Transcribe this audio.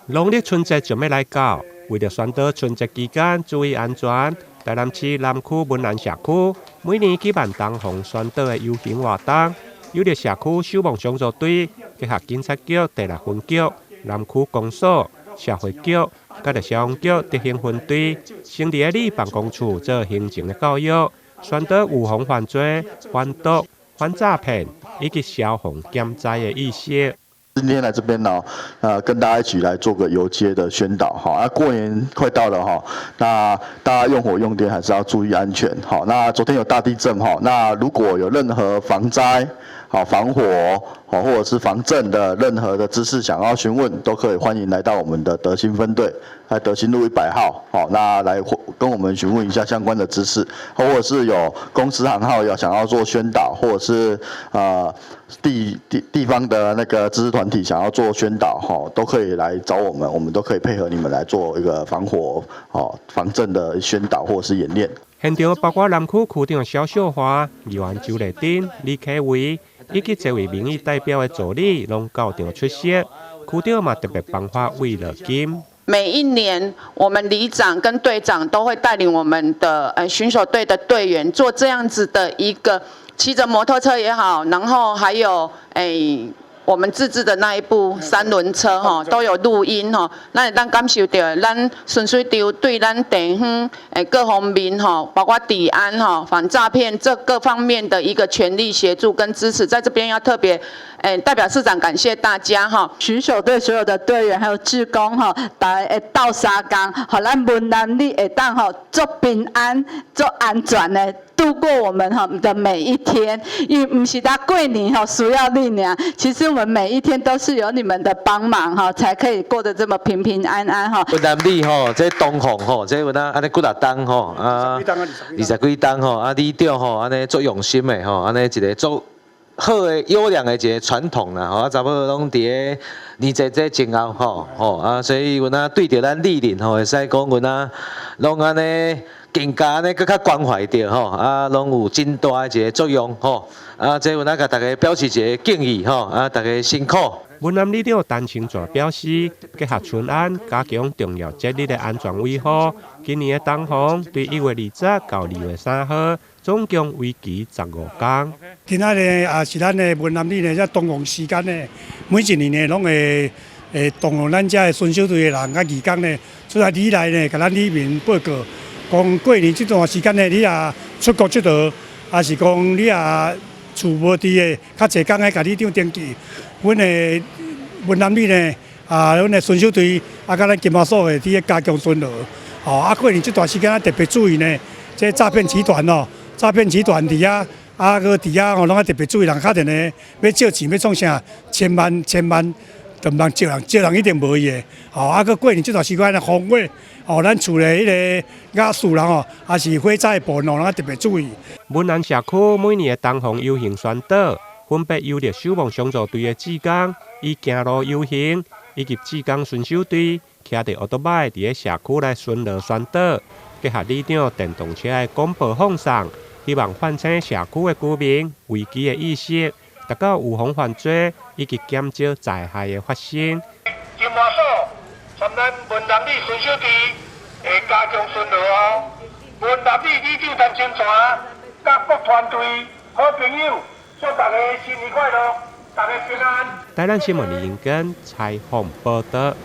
農曆春節就欲來到，為著宣導春節期間注意安全，台南市南區文南社區每年舉辦冬防宣導的遊行活動，由著社區守望相助隊結合警察局第六分局、南區公所、社會局、佮著消防局執行分隊，成立里辦公處做行前的教育，宣導預防犯罪、反毒、反詐騙以及消防減災的意識。今天來這邊呢，跟大家一起來做個遊街的宣導，哈，啊，過年快到了哈，那大家用火用電還是要注意安全，好，那昨天有大地震哈，那如果有任何防災、好防火、好或者是防震的任何的知識想要詢問，都可以歡迎來到我們的德興分隊，在德興路100號，好，那來跟我們詢問一下相關的知識，或者是有公司行號要想要做宣導，或者是地方的那個自治團體想要做宣導，哈，都可以來找我們，我們都可以配合你們來做一個防火、哦防震的宣導或者是演練。現場包括南區區長蕭秀華、議員周麗珍、李啟維以及這位民意代表的助理，攏到場出席。區長嘛特別頒發慰勞金。每一年，我們里長跟隊長都會帶領我們的巡守隊的隊員做這樣子的一個騎著摩托車也好，然後還有我們自製的那一部三輪車吼，都有錄音吼，咱會當感受著咱巡守隊對咱地方各方面吼，包括治安吼、反詐騙這各方面的一個全力協助跟支持，在這邊要特別代表市長感謝大家哈。巡守隊所有的隊員還有志工吼，大家會鬥相共，予咱文南里會當吼足平安、足安全的度過我們吼的每一天，因為毋是焦過年吼需要恁爾，其實我們每一天都是有你們的幫忙哈，才可以過得這麼平平安安哈。文南里吼，這冬防吼，這有哪按呢幾若冬吼啊，二十幾冬吼，啊里長吼，按呢足用心的吼，按呢一个足好的優良的一个傳統啦吼，啊查某攏佇咧年節這前後吼吼啊，所以阮啊對著咱里鄰吼，會使講阮啊攏按呢更加按呢閣較關懷著吼，啊攏有真大的一个作用吼，啊這阮啊共大家表示一个敬意吼，啊大家辛苦。文南里長陳清泉表示，結合春安加強重要節日的安全維護。今年的冬防對1月20到2月3號，總共為期15工。今仔日也是咱的文南里呢，這冬防時間呢，每一年呢，攏會動用咱遮的巡守隊的人佮義工呢，出來里內呢，共咱里民報告，講過年這段時間呢，你若出國𨑨迌，抑是講你若厝無佇的，較濟工愛共里長登記。阮的文南里呢，啊，阮的巡守隊啊，佮咱金華所會佇咧加強巡邏。吼，啊，過年這段時間啊，特別注意呢，這詐騙集團哦，詐騙集團佇遐，啊，閣佇遐吼，攏愛特別注意，人敲電話欲借錢欲創啥，千萬千萬，就毋通借人，借人一定無伊的。吼，啊，閣過年這段時間防火，吼，咱厝的彼个瓦斯啦吼，抑是火災的部分哦，攏愛特別注意。文南社區每年的冬防遊行宣導，分別由著守望相助隊的志工以行路遊行，以及志工巡守隊騎著歐多擺佇咧社區來巡邏宣導，結合里長電動車的廣播放送，希望喚醒社區的居民危機的意識，達到預防犯罪以及減少災害的發生。金華所參咱文南里巡守隊會加強巡邏哦。文南里里長陳清泉，佮各團隊好朋友，祝大家新年快樂，大家平安。台南新聞李英根採訪報導。